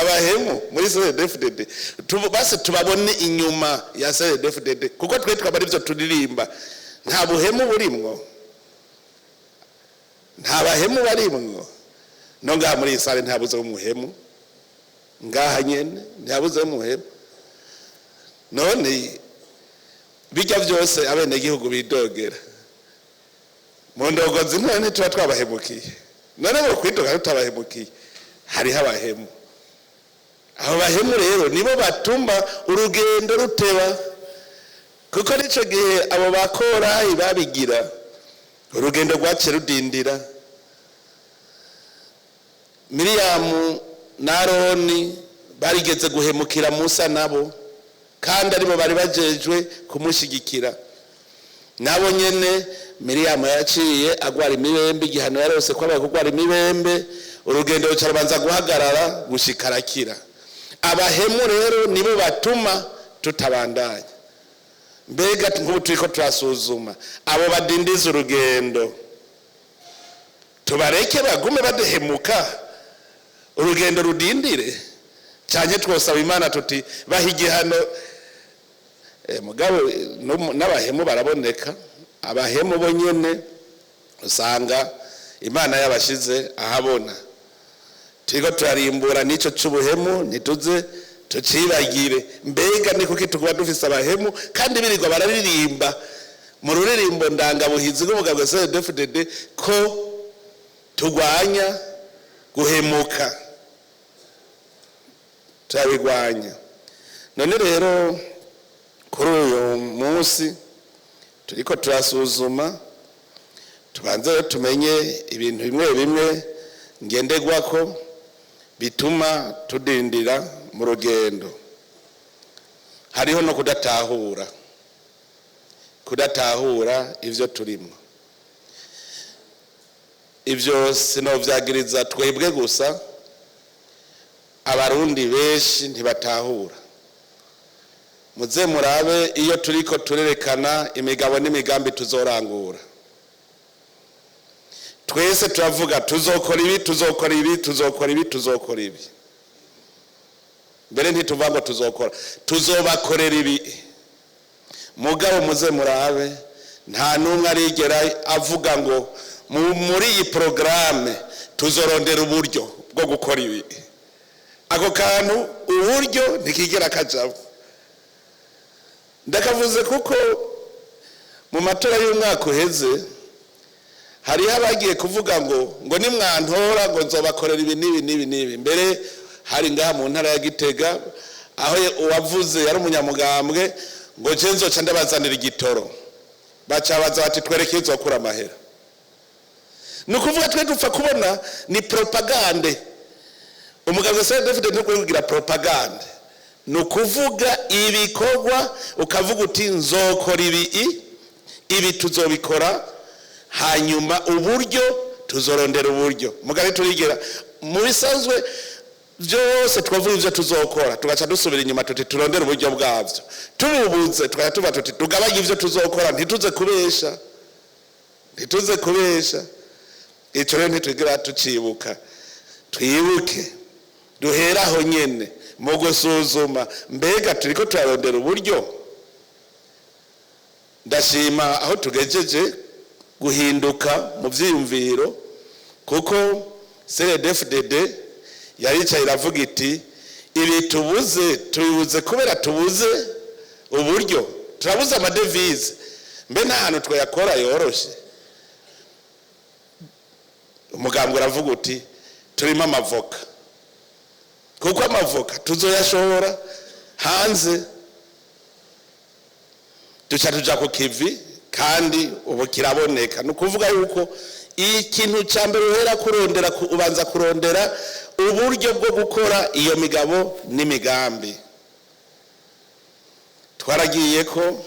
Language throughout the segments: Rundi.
Abahemu muri CNDD-FDD, basi tubabone inyuma ya CNDD-FDD, kuko twe twaba arivyo turirimba. Nta buhemu burimwo, nta bahemu barimwo. No ngaha muri iyi salle ntihabuze umuhemu, ngaha nyene ntihabuze umuhemu. None bijya byose abenegihugu bidogera mu ndongozi, none ntituba twabahemukiye? None bo kwidoga tutabahemukiye? Hariho abahemu. Abo bahemu rero nibo batuma urugendo ruteba, kuko n'ico gihe abo bakorayi babigira, urugendo rwaciye rudindira. Miriyamu na Aroni barigeze guhemukira Musa nabo, kandi aribo bari bajejwe kumushyigikira. Nabo nyene Miriyamu yaciye agwara imibembe. Igihano yarose kwabaye kugwara imibembe, urugendo ruca rubanza guhagarara gushika arakira. Abahemu rero nibo batuma tutabandanya. Mbega nk'ubu turiko turasuzuma abo badindiza urugendo, tubareke bagume baduhemuka, urugendo rudindire, cyane twosaba Imana tuti baha igihano? Mugabo n'abahemu baraboneka. Abahemu bo nyene usanga Imana yabashize ahabona. Turiko turarimbura n'ico c'ubuhemu, ntituze tucibagire. Mbega ni kuki tukuba dufise abahemu kandi birirwa bararirimba mu ruririmbo ndangabuhizi rw'umugabo CNDD-FDD ko turwanya guhemuka? Turabigwanya. None rero kuri uyu munsi turiko turasuzuma, tubanze rero tumenye ibintu bimwe bimwe ngenderwako bituma tudindira mu rugendo. Hariho no kudatahura ivyo turimo. Ivyo sinovyagiriza twebwe gusa, Abarundi benshi ntibatahura. Muze murabe iyo turiko turerekana imigabo n'imigambi tuzorangura, twese turavuga tuzokora ibi, tuzokora ibi, tuzokora ibi, tuzokora ibi. Mbere ntituvuga ngo tuzokora, tuzobakorera ibi. Mugabo muze murabe, nta n'umwe arigera avuga ngo muri iyi porogaramu tuzorondera uburyo bwo gukora ibi. Ako kantu uburyo ntikigera kajamo. Ndakavuze kuko mu matora y'umwaka uheze hariho abagiye kuvuga ngo nimwantora ngo nzobakorera ibi n'ibi n'ibi n'ibi. Mbere hari ngaha mu ntara ya Gitega, aho uwavuze yari umunyamugambwe, ngo je nzoca ndabazanira igitoro. Baca baza bati: "Twereke izokura amahera." Ni ukuvuga twe dupfa kubona ni propagande. Umugabo CNDD-FDD ni kugira propagande, ni ukuvuga ibikorwa, ukavuga uti nzokora ibi, ibi tuzobikora, hanyuma uburyo tuzorondera uburyo. Mugari turigera mu bisanzwe byose twavuga ibyo tuzokora, tugaca dusubira inyuma tuti turondere uburyo bwabyo. Tububuze, tugaca tuva tuti tugabanye ibyo tuzokora. Ntituze kubesha, ntituze kubesha. Icyo rero ntitwigira tucibuka. Twibuke duhera aho nyene mu gusuzuma: mbega turiko turarondera uburyo? Ndashima aho tugejeje guhinduka mu vyiyumviro, kuko CNDD-FDD yaricaye iravuga iti ibi tubuze tubibuze kubera tubuze uburyo, turabuze amadevize. Mbe nta hantu twayakora yoroshe? Umugambwe uravuga uti turimo amavoka, kuko amavoka tuzoyashora hanze. Duca tuja ku kivi, kandi ubu kiraboneka. Ni ukuvuga yuko ikintu cya mbere uhera kurondera, ubanza kurondera uburyo bwo gukora iyo migabo n'imigambi. Twaragiye ko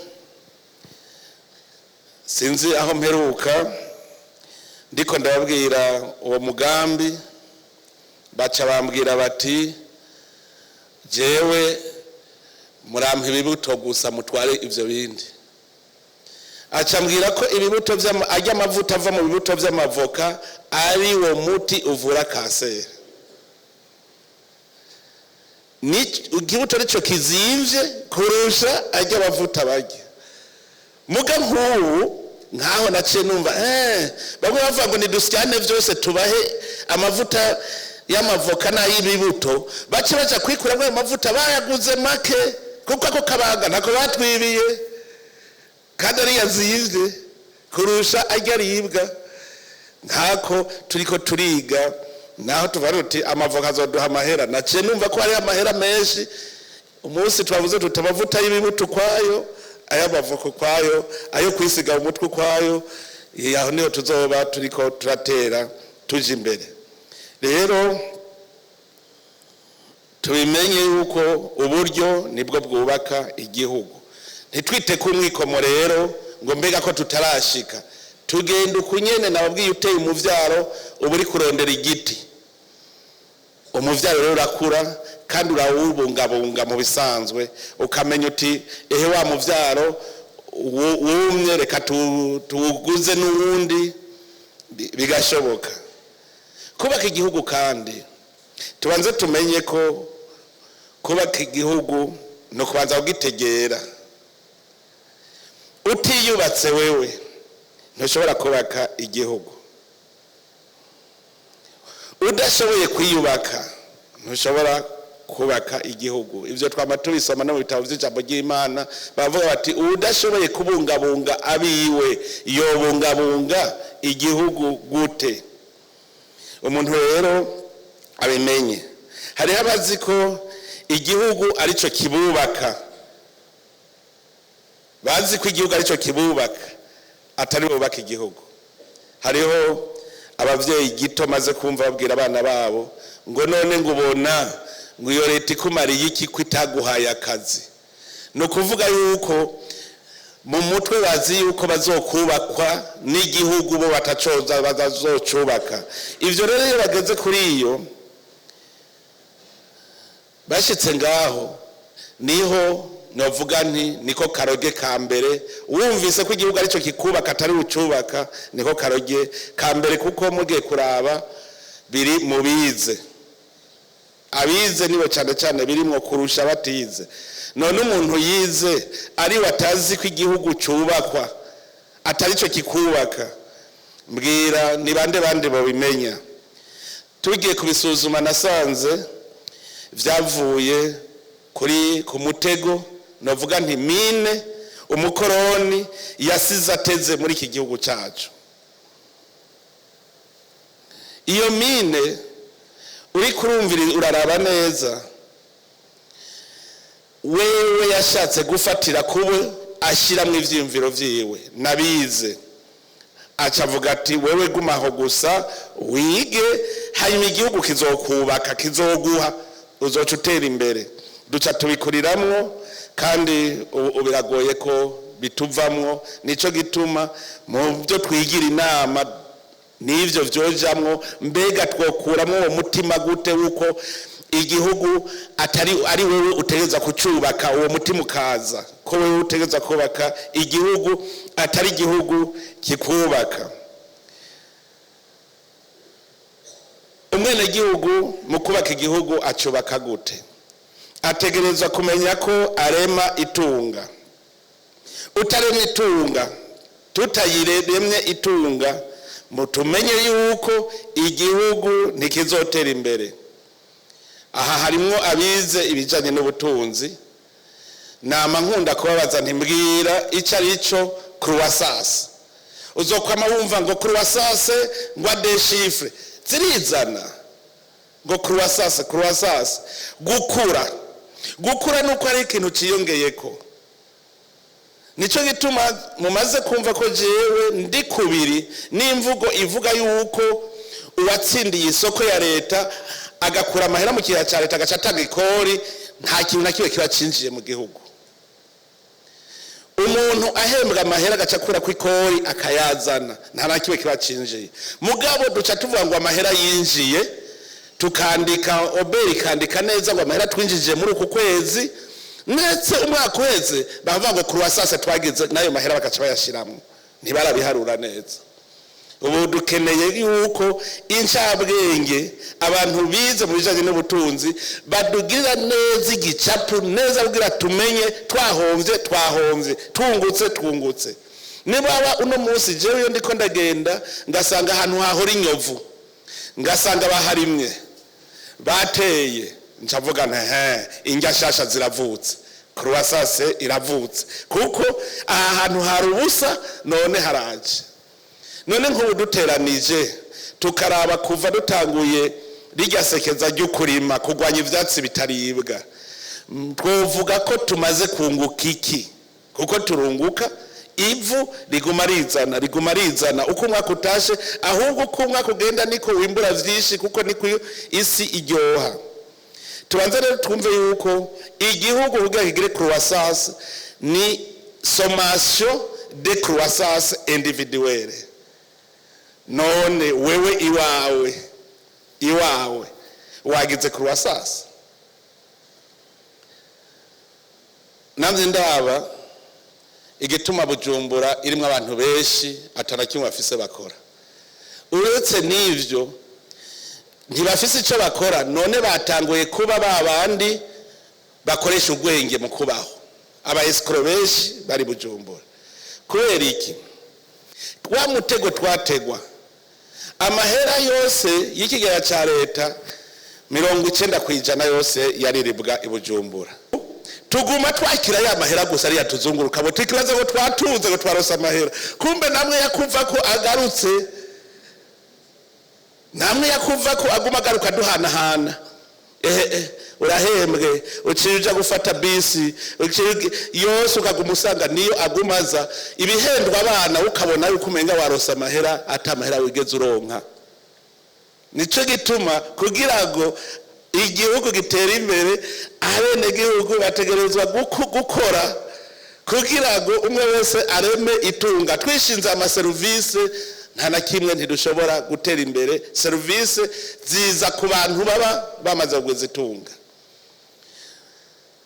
sinzi aho mperuka ndiko ndababwira uwo mugambi, baca bambwira bati: "Jewe murampa ibibuto gusa, mutware ivyo bindi." Aca ambwira ko ibibuto ajya amavuta ava mu bibuto vy'amavoka ari wo muti uvura kanseri. Ikibuto nico kizimvye kurusha ajya abavuta barya. Muga nk'ubu nkaho naciye numva bamwe bavuga ngo nidusyane vyose tubahe amavuta y'amavoka n'ay'ibibuto, bace baja kwikuramwo ayo mavuta bayaguze make, kuko ako kabanga ntako batwibiye kandi ariyo azimvye kurusha ajya aribwa. Nkako turiko turiga, naho tuvuga tuti amavoka azoduha amahera, naciye numva ko hariho amahera menshi umunsi twavuze tuti amavuta y'ibibuto ukwayo, ay'amavoka ukwayo, ayo kwisiga mu mutwe ukwayo. Aho niho tuzoba turiko turatera tuja imbere. Rero tubimenye yuko uburyo nibwo bwubaka igihugu. Ntitwite ku mwikomo rero ngo mbega ko tutarashika, tugenda ukunyene. Nababwiye, uteye umuvyaro uba uri kurondera igiti. Umuvyaro rero urakura kandi urawubungabunga mu bisanzwe, ukamenya uti ehe wa muvyaro wumye, reka tuwuguze n'uwundi, bigashoboka. Kubaka igihugu kandi tubanze tumenye ko kubaka igihugu ni ukubanza kugitegera. Utiyubatse wewe ntushobora kubaka igihugu. Udashoboye kwiyubaka ntushobora kubaka igihugu. Ibyo twama tubisoma no mu bitabo by'ijambo ry'Imana, bavuga bati udashoboye kubungabunga abiwe yobungabunga igihugu gute? Umuntu rero abimenye. Hariho abazi ko igihugu aricyo kibubaka, bazi ko igihugu aricyo kibubaka, atari bubaka igihugu. Hariho abavyeyi gito maze kumva babwira abana babo ngo none ngo ubona ngo iyo leta ikumariye iki ko itaguhaye akazi? Ni ukuvuga yuko mu mutwe bazi yuko bazokubakwa n'igihugu, bo batacoza bazocubaka. Ivyo rero iyo bageze kuri iyo bashitse ngaho, niho novuga nti niko karoge ka mbere. Wumvise ko igihugu aricyo kikubaka atari ucubaka, niko karoge ka mbere, kuko mugiye kuraba biri mu bize. Abize nibo cyane cyane birimwo kurusha batize. None umuntu yize ari watazi ko igihugu cubakwa atari cyo kikubaka, mbwira ni bande bande babimenya? Tugiye kubisuzuma, nasanze vyavuye kuri ku mutego novuga nti mine umukoroni yasize ateze muri iki gihugu cyacu. Iyo mine uri kurumvira, uraraba neza, wewe yashatse gufatira kuwe ashyiramo ivyiyumviro vyiwe nabize, aca avuga ati wewe gumaho gusa wige, hanyuma igihugu kizokubaka, kizoguha, uzoca utera imbere. Duca tubikuriramwo kandi ubu biragoye ko bituvamwo. Nico gituma mu byo twigira inama n'ivyo vyojamwo, mbega twokuramwo uwo mutima gute wuko igihugu atari ari wewe utegereza kucubaka? Uwo mutima ukaza ko wewe utegereza kubaka igihugu, atari igihugu kikubaka. Umwenegihugu mu kubaka igihugu acubaka gute? Ategerezwa kumenya ko arema itunga. Utaremye itunga, tutayiremye itunga, mutumenye yuko igihugu ntikizotera imbere. Aha harimwo abize ibijanye n'ubutunzi. Nama nkunda kubabaza ntimbwira ico ari cyo croissance. Uzokwama wumva ngo croissance, ngo ade chiffre zirizana, ngo croissance, croissance, gukura. Gukura nuko ari ikintu ciyongeyeko. Nico gituma mumaze kumva ko jewe ndi kubiri n'imvugo ivuga yuko uwatsindiye isoko ya leta agakura amahera mu kigega cya leta agaca atanga ikori, nta kintu na kimwe kiba cinjiye mu gihugu. Umuntu ahembwa amahera agaca akura ku ikori akayazana, nta na kimwe kiba cinjiye. Mugabo duca tuvuga ngo amahera yinjiye, tukandika oberi ikandika neza ngo amahera twinjije muri uku kwezi, ndetse umwaka uheze bavuga ngo croissance twagize, n'ayo mahera bagaca bayashiramwo, ntibarabiharura neza. Ubu dukeneye yuko incabwenge, abantu bize mu bijanye n'ubutunzi, badugirira neza igicapu neza kugira tumenye twahomvye twahomvye, tungutse twungutse. Niba uno munsi jewe iyo ndiko ndagenda ngasanga ahantu hahora inyovu, ngasanga baharimye, bateye, ncavuga nti: "He, indya shasha ziravutse, croissance iravutse, kuko aha hantu hari ubusa, none haraje." None nk'ubu duteranije tukaraba kuva dutanguye rirya sekeza ryo kurima, kurwanya ivyatsi bitaribwa, twovuga ko tumaze kunguka iki? Kuko turunguka, ivu riguma rizana, riguma rizana uko umwaka utashe. Ahubwo uko umwaka ugenda niko wimbura vyinshi, kuko niko isi iryoha. Tubanze rero twumve yuko igihugu kugira kigire croissance ni sommation de croissance individuelle. None wewe iwawe wagize croissance? Namye ndaba igituma Bujumbura irimo abantu benshi atana kimwe bafise bakora. Uretse n'ivyo, ntibafise icyo bakora, none batanguye kuba ba bandi bakoresha ubwenge mu kubaho. Aba escrocs benshi bari Bujumbura kubera iki? Wa mutego twategwa, amahera yose y'ikigega cya leta, 90% yose yariribwa i Bujumbura. Tuguma twakira ya mahera gusa ariya tuzunguruka, bo tukibaza ngo twatunze, ngo twarose amahera. Kumbe namwe yakumva ko agarutse, namwe yakumva ko aguma agaruka, duhanahana. Ehe, urahembwe, uciye uja gufata bisi, uciye yose ukaguma usanga niyo agumaza ibihendwa abana, ukabona yuko umenga warose amahera, ata amahera wigeze uronka. Nico gituma kugira ngo igihugu gitere imbere, abenegihugu bategerezwa gukora kugira ngo umwe wese areme itunga. Twishinze amaserivisi, nta na kimwe ntidushobora gutera imbere. Serivisi ziza ku bantu baba bamaze kugwiza itunga.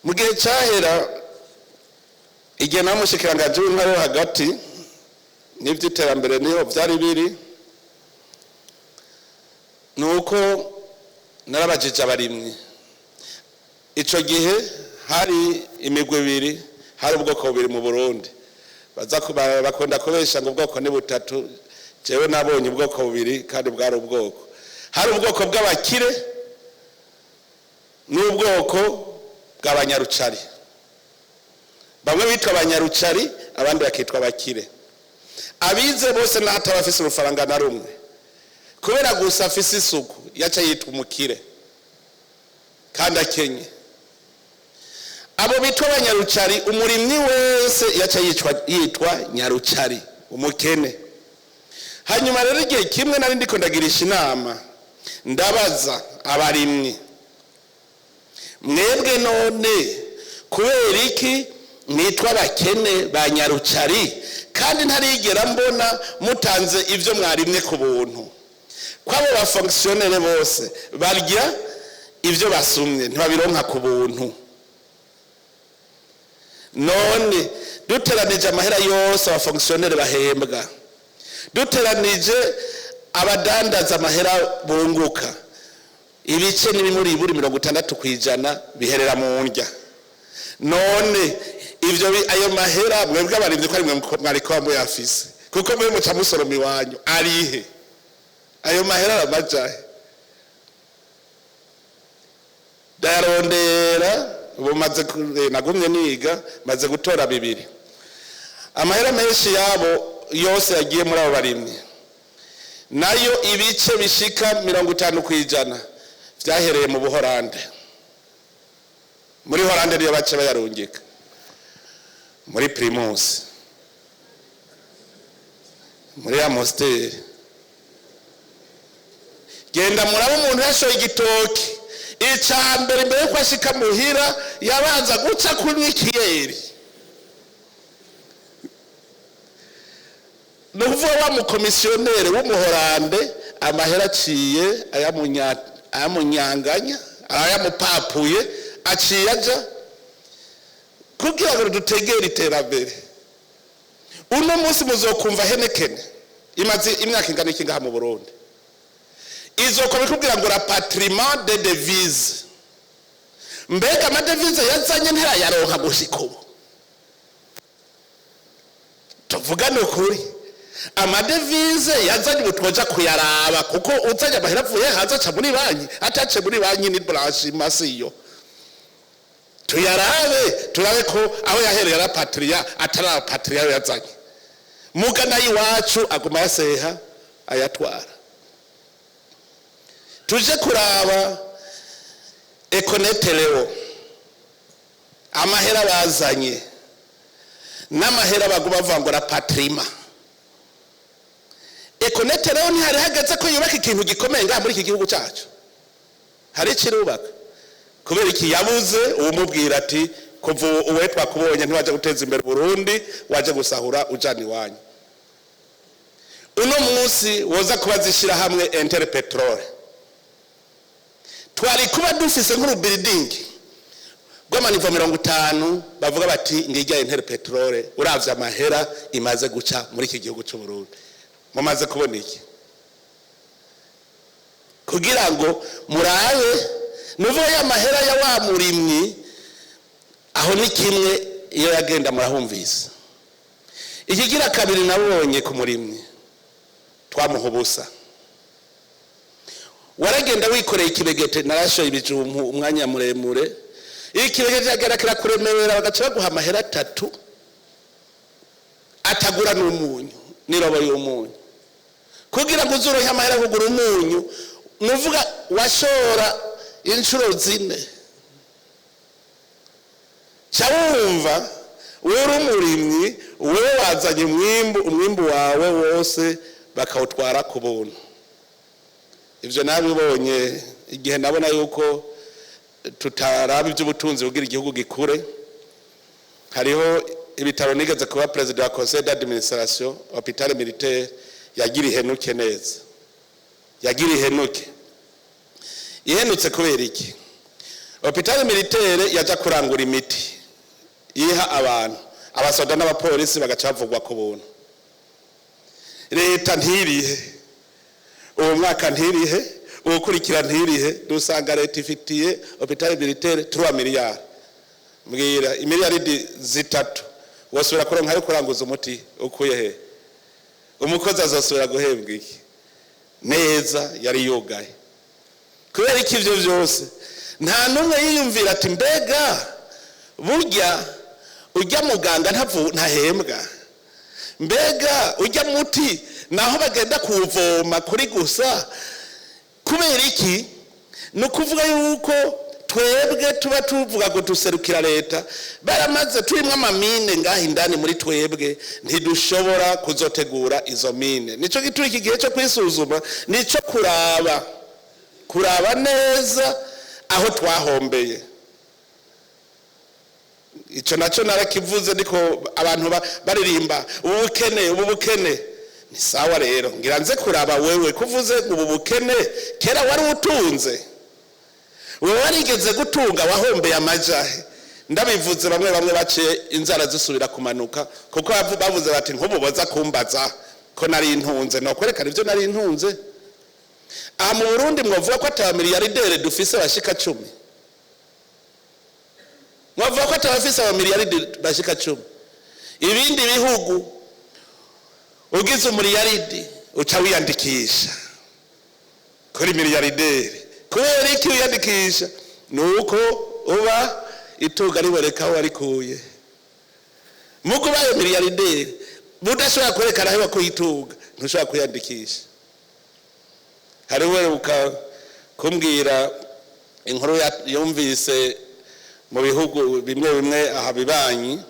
Mu gihe cyahera, igihe nawe umushikiranganji w'intwaro yo hagati n'iby'iterambere, niho byari biri, ni uko narabajije abarimyi. Icyo gihe hari imigwi ibiri, hari ubwoko bubiri mu Burundi. Baza bakunda kubesha ngo ubwoko ni butatu. Jewe nabonye ubwoko bubiri kandi bwari ubwoko. Hari ubwoko bw'abakire n'ubwoko bw'abanyarucari. Bamwe bitwa abanyarucari, abandi bakitwa abakire. Abize bose n'ataba afise urufaranga na rumwe, kubera gusa afise isuku, yaca yitwa umukire kandi akenye. Abo bitwa abanyarucari, umurimyi wese yaca yitwa nyarucari, umukene. Hanyuma rero igihe kimwe nari ndiko ndagirisha inama, ndabaza abarimyi: "Mwebwe none kubera iki mwitwa abakene ba nyarucari, kandi ntarigera mbona mutanze ibyo mwarimye ku buntu, kwabo bafonctionnaires bose barya ibyo basumye, ntibabironka ku buntu? None duteranije amahera yose abafonctionnaires bahembwa, duteranije abadandaza amahera bunguka, ibice n'ibimuri 60% biherera mu ndya. None ivyo ayo mahera mwebwe abarimyi, ko ari mwe mwariko muyafise, kuko mwe muca musoroma iwanyu, arihe ayo mahera? Aramajahe?" Ndayarondera. Ubu maze nagumye niga, maze gutora bibiri. Amahera menshi yabo yose yagiye muri abo barimyi, nayo ibice bishika 50% vyahereye mu Buhorande. Muri Horande niyo bace bayarungika muri Primus, muri Amstel. Genda muraba umuntu yashoye igitoki, ica mbere, imbere yuko ashika muhira, yabanza guca kunywa ikiyeri. Ni ukuvuga wa mukomisiyoneri w'umuhorande, amahera aciye ayamunyanganya, arayamupapuye, aciye aja kugira ngo dutegere iterambere. Uno munsi muzokumva Heineken. Imaze imyaka ingana iki ngaha mu Burundi? Izokoma ikubwira ngo rapatriement de devise. Mbega amadevize yazanye ntirayaronka gushika ubu? Tuvugane ukuri, amadevize yazanye ubu twoja kuyaraba, kuko uzanye amahera avuye hanze aca muri banki, atace muri banki ni blanchiment siyo. Tuyarabe, turabe ko aho yahereye arapatria, atarapatria ayo yazanye. Muga nayo iwacu aguma yaseha ayatwara. Tuje kuraba Econet Leo, amahera bazanye n'amahera baguma bavuga ngo rapatriement. Econet Leo ntihari hageze ko yubaka ikintu gikomeye ngaha muri iki gihugu cyacu? Hari ikirubaka. Kubera iki yabuze uwumubwira ati kuva uwe twakubonye ntiwaje guteza imbere Burundi, waje gusahura ujana iwanyu? Uno munsi woza kuba zishyira hamwe Interpetrol, twari kuba dufise nk'urubiridingi rw'amanivo 50, bavuga bati ngijya Interpetrol. Uravye amahera imaze guca muri iki gihugu cy'u Burundi, mumaze kubona iki kugira ngo murabe nuvuga ya mahera ya wa murimyi? Aho ni kimwe iyo yagenda murahumvise. Ikigira kabiri, nabonye ku murimyi twamuha ubusa. Waragenda wikoreye ikibegete, narashoye ibijumbu umwanya muremure, ikibegete yagera kirakuremera, bagaca baguha amahera 3 atagura n'umunyu n'irobo y'umunyu. Kugira ngo uzuronke amahera kugura umunyu, nuvuga washora inshuro 4. Ca wumva uri umurimyi, wewe wazanye umwimbu, umwimbu wawe wose bakawutwara ku buntu. Ivyo nabibonye igihe nabona yuko tutaraba iby'ubutunzi kugira igihugu gikure. Hariho ibitaro nigeze kuba perezida wa conseil d'administration, hôpital militaire yagira ihenuke neza, yagira ihenuke. Ihenutse kubera iki? Hôpital militaire yaja kurangura imiti yiha abantu, abasoda n'abapolisi bagaca bavugwa ku buntu. Leta ntirihe uwo mwaka, ntirihe uwukurikira, ntirihe. Dusanga leta ifitiye hôpital militaire 3 miliyari. Mbwira, imiliyaridi 3 wosubira kuronka ayo kuranguza umuti ukuye he? Umukozi azosubira guhembwa iki? Neza yari yugaye. Kubera iki ivyo vyose nta n'umwe yiyumvira ati mbega burya ujya muganga ntahembwa? Mbega ujya muti naho bagenda kuwuvoma kuri gusa? Kubera iki? Ni ukuvuga yuko twebwe tuba tuvuga ngo duserukira leta, baramaze turimo amamine ngaho indani muri twebwe, ntidushobora kuzotegura izo mine. Nico gituma iki gihe cyo kwisuzuma nico kuraba neza aho twahombeye. Icyo nacyo narakivuze, niko abantu baririmba ubu bukene, ubu bukene. Ni sawa rero, ngira nze kuraba wewe kuvuze ngo ubu bukene, kera wari utunze? Wewe warigeze gutunga? Wahombeye amajahe? Ndabivuze, bamwe bamwe baciye inzara zisubira kumanuka, kuko bavuze bati nk'ubu boza kumbaza ko nari ntunze, nokwerekana ibyo nari ntunze. Aha mu Burundi mwavuga ko ata miliyardere dufise bashika 10? Mwavuga ko atabafise abamiliyaridi bashika 10? Ibindi bihugu ugize umuriyaridi uca wiyandikisha kuri miliyarderi. Kubera iki wiyandikisha? Ni uko uba itunga riboneka aho warikuye. Muko ubaye miliyarderi budashobora kwerekana aho wakuye itunga, ntushobora kwiyandikisha. Hari uheruka kumbwira inkuru yumvise mu bihugu bimwe bimwe aha bibanyi,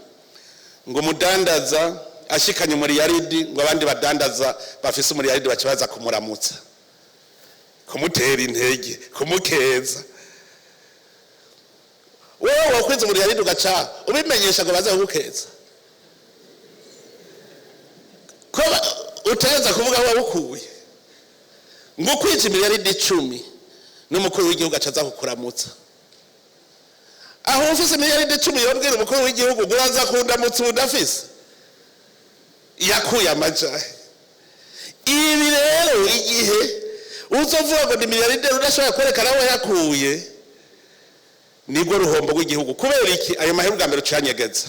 ngo umudandaza ashikanye umuriyaridi, ngo abandi badandaza bafise umuriyaridi baca baza kumuramutsa, kumutera intege, kumukeza. Wowe wakwiza umuriyaridi ugaca ubimenyesha ngo baze kugukeza, ko uteza kuvuga aho wawukuye? Ngo ukwica imiliyaridi 10, n'umukuru w'igihugu aca aza kukuramutsa. Aho ufise miliyaridi 10 yobwira umukuru w'igihugu ngo uraza kundamutsa udafise? Yakuye amajahe? Igihe uzovuga ngo ni milliardaire udashobora kwerekana aho yakuye, nibwo ruhombo rw'igihugu. Kubera iki? Ayo mahera ubwa mbere ucanyegeza.